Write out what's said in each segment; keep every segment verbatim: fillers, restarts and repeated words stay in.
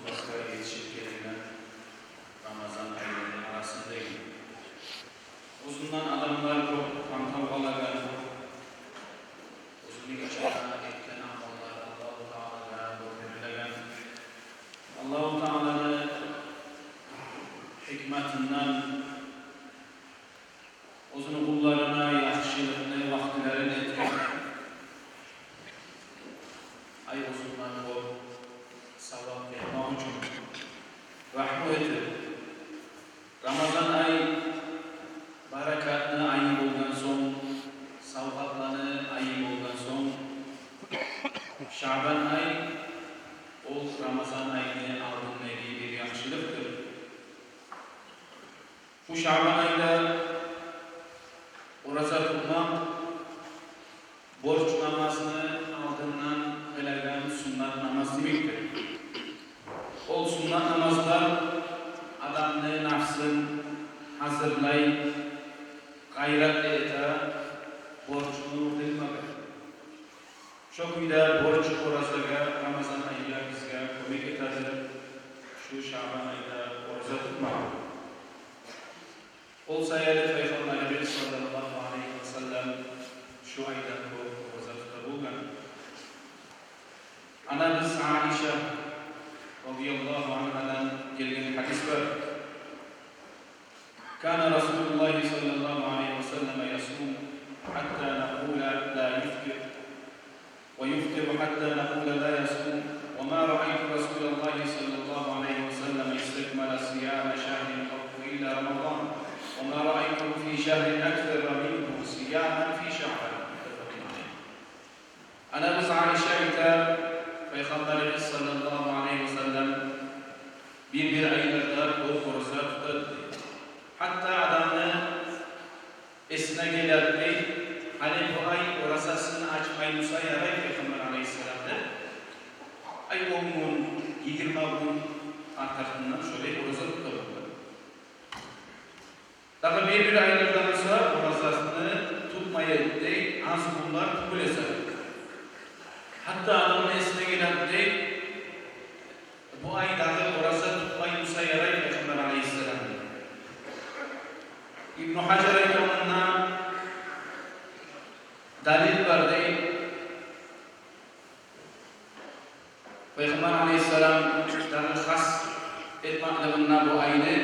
Басгъа етишип гелеген Рамазан айны арасында экен. Озундан адамлар кёп хантав къалагъан, озуну ичинде этген амаллар Аллагьу Таалагъа гётерилеген. Аллагьу Тааланы гьикматындан озуну къулларына яхшылыкъны вакътилерин этип, ай озундан кёп савап этмек учун рагьму этип, Рамазан ай баракатны айы болгъан сонг, савгъатланы айы болгъан сонг, Шаъбан ай ол Рамазан айны алдындагъы бир яхшылыкъдыр. Бу Шаъбан айда ораза тутмакъ борч намазны алдындан къылагъан суннат намаз йимикдир. Ол суннат намазлар адамны напсын гьазирлей, къайрат эте борчну къылмагъа. Шо кюйде борч оразагъа Рамазан айда бизге кёмек этедир шу Шаъбан айда ораза тутмакъ. Ол саялы Пайхаммарыбыз саллаллагьу алайгьи ва саллам шу айда кёп ораза тута болгъан. Анабыз Айша радияллагьу ангьадан гелген гьадис бар. كان رسول الله صلى الله عليه وسلم يصوم حتى نقول لا يفطر، ويفطر حتى نقول لا يصوم، وما رأيت رسول الله صلى الله عليه وسلم استكمل صيام شهر قط إلا رمضان، وما رأيته في شهر أكثر منه صياما في شعبان. متفق عليه. Анабыз Айша айта, Пайхаммарыбыз саллаллагьу алайгьи ва саллам бир-бир айларда кёп ораза тутады. Гьатта адамны эсине геледи дей, гьали бу ай оразасын ачмай буса ярай Пайхаммар алайгьиссалам деп. Ай он гюн, йигирма гюн арт-артындан шолай ораза тутады. Дагъы бир-бир айлардан буса оразасын тутмай эди дей, аз гюнлер тюгюл эсе. Гьатта адамны эсине геледи дей, бу ай дагъы ораза тутмай буса ярай Пайхаммар алайгьиссалам. Ибну Гьажар айта, мунда далил бар дей. Пайхаммар алайгьиссалам дагъы хас этмеклигинде бу айны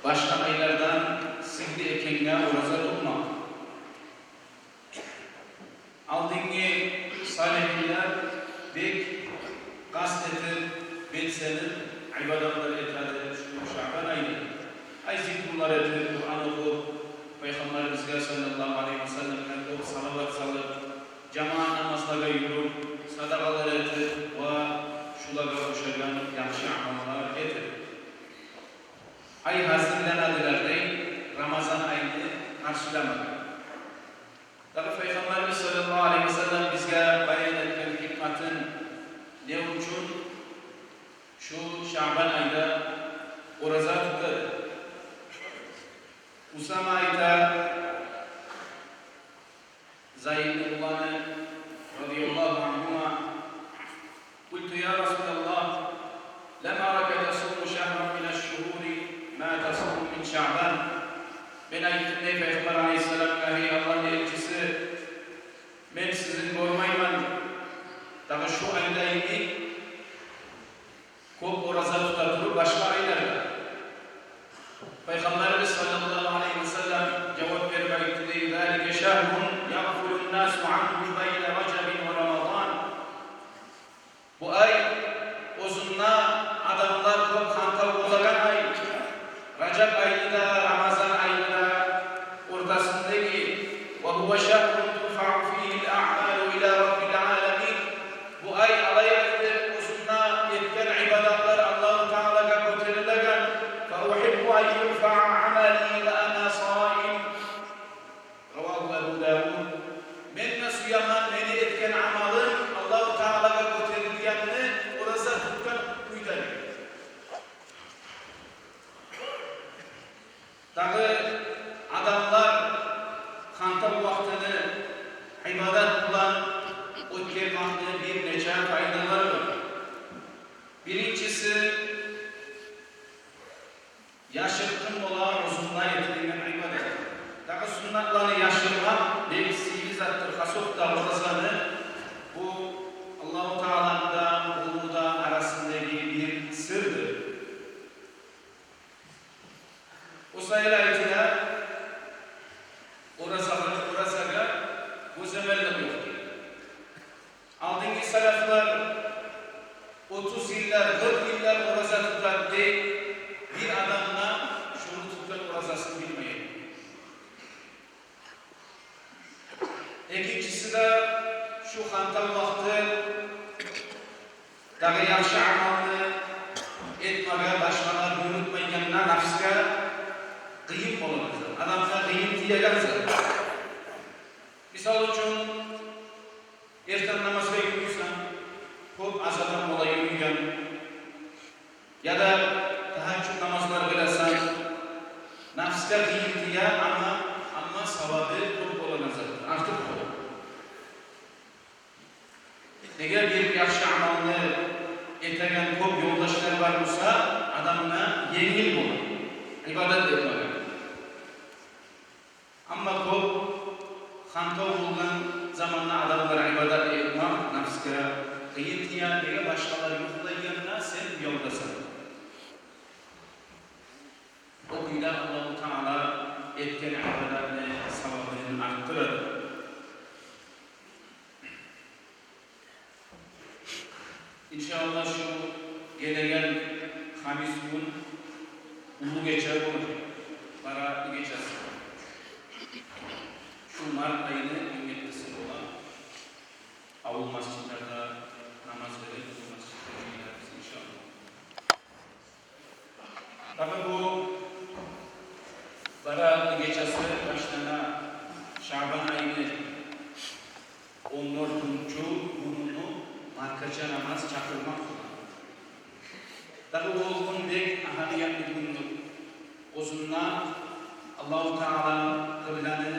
башгъа айлардан сыйлы экенге ораза тутмакъ. Алдынгы салигьлер бек къаст этип, белсенип ибадатлар этеди шу Шаъбан айны. Ай зикрулар этип, Къуран охуп, Пайхаммарыбызгъа саллаллагьу алайгьи ва салламгъа кёп салават салып, жамаат намазлагъа юрюп, садагъалар этип ва шулагъа ошагъан яхшы амаллар этип. Ай гьазирленедилер дей Рамазан айны къаршыламагъа. Дагъы Пайхаммарыбыз саллаллагьу алайгьи ва саллам бизге баян этген гьикматын, не учун шу Шаъбан айда ораза тутады. Усама айта, Зайдны уланы, радияллагьу ангьума: قلت يا رسول الله، لم أرك تصوم شهرا من الشهور ما تصوم من شعبان. Мен айтдым дей Пайхаммар алайгьиссаламгъа: гьей Аллагьны элчиси, мен сизин гёрмеймен дагъы шу айда йимик кёп ораза тута туруп башгъа айларда. Пайхаммарыбыз саллаллагьу алайгьи ва саллам жавап берип айтды дей: ذلك شهر يغفل الناس عنه بين رجب ورمضان. Бу ай оьзюнде адамлар кёп хантав болагъан ай. Ражаб айны да, Рамазан айны да ортасындагъы. وهو شهر ترفع فيه الأعمال إلى رب العالمين. Бу ай алай айдыр, оьзюнде этген ибадатлар Аллагьу Таалагъа гётерилеген. فأحب أن يرفع عملي وأنا صائم. رواه أبو داود. Мен де сюемен мени этген амалым Аллагьу Таалагъа гётерилгенни ораза тутгъан кюйде. Шолай айтыла, оразагъа, оразагъа гёземеллик ёкъ дей. Алдынгъы салафлар отуз йыллар, къыркъ йыллар ораза тутады дей, бир адам да шону тутгъан оразасын билмей. Экинчиси де, шу хантав вакъти дагъы яхшы амалны этмеге башгъалар буюртмайгъанда напсгъа къыйын болагъан зат, адамгъа къыйын тиеген зат. Мисал учун, эртен намазгъа юрюйсен, кёп аз адам бола юрюйген, яда тагьажжуд намазлар къыласан, напсгъа къыйын тие, амма, амма савабы кёп болагъан зат, артыкъ бола. Эгер бир яхшы амалны этеген кёп ёлдашлар бар буса, адамгъа енгил бола ибадат этмеге. Амма кёп хантав болгъан заманда адамлар ибадат этмек напсгъа къыйын тие, неге башгъалар юхлайгъанда сен уялгъасан. О кюйде Аллагьу Таала этген ибадатны савабын артдырады. Иншааллагь, шу гелеген хамис гюн уллу гече болажакъ, Бараатны гечеси. Шу март айны он еттиси бола. Авул межитлерде намаз берип, бу межитде жыйыларбыз, иншааллагь. Дагъы бу Бараатны гечеси башлана Шабан айны он дёртюнчю гюнюню маркача намаз чакъырмакъ булан. Дагъы бу гюн бек агьамиятлы гюндюр. Оьзюнде Аллагьу Таала къыбланы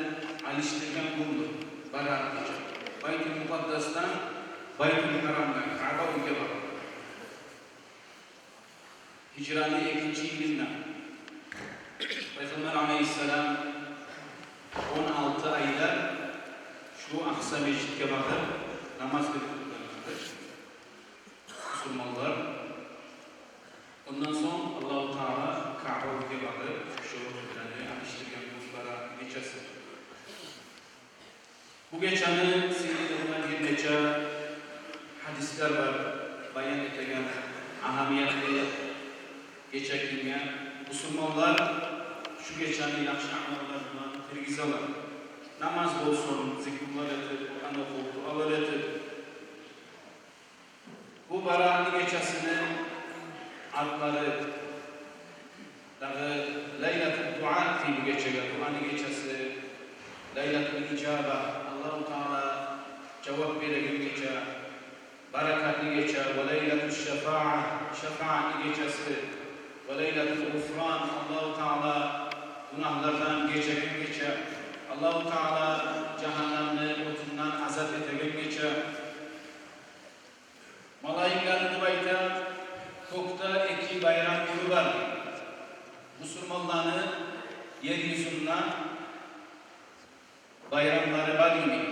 алышдыргъан гюндюр Бараат гече. Байтул Мукъаддасдан Байтул Гьарамгъа, Каъба уьйге барып. Гьижраны экинчи йылында Пайхаммар алайгьиссалам он алты айлар шу Акъса межитге багъып намаз къылып тургъан бусурманлар. Ондан сонг Аллагьу Таала Каъба уьйге багъып шу къыбланы алышдыргъан гюн Бараат гечеси. Бу гечени сыйлылыгъына бир нече гьадислер бар баян этеген, агьамиятлы гече экенге. Бусурманлар шу гечени яхшы амаллар булан киргизелер. Намаз болсун, зикрулар этип, Къуран охуп, дуалар этип. Бу Бараатны гечесини атлары дагъы Лайлатул Дуа дей бу гечеге, дуаны гечеси, Лайлатул Ижаба, Аллагьу Таала жавап береген гече, баракатлы гече, ва Лайлатул Шафаа, шафаатлы гечеси, ва Лайлатул Гъуфран, Аллагьу Таала гюнагьлардан гечеген гече, Аллагьу Таала жагьаннемни отундан азат этеген гече. Малайиклер деп айта, кёкде эки байрам гюню бар. Бусурманланы ер юзюнде байрамлары бар йимик.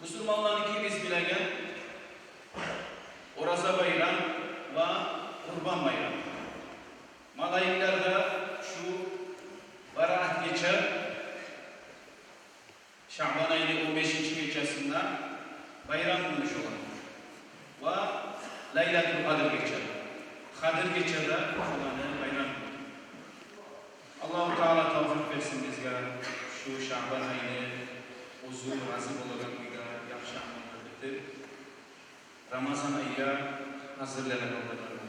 Бусурманланыки биз билеген Ораза байрам ва Къурбан байрам. Малайиклерде шу Бараат гече, Шабан айны он бешинчи гечесинде байрам гюню шоланы. Ва Лайлатул Къадр гече. Къадр гече де шоланы байрам гюню. Аллагьу Таала тавфикъ берсин бизге шу Шабан айны оьзю рази болагъан кюйде яхшы амаллар этип, Рамазан айгъа гьазирланагъанлардан.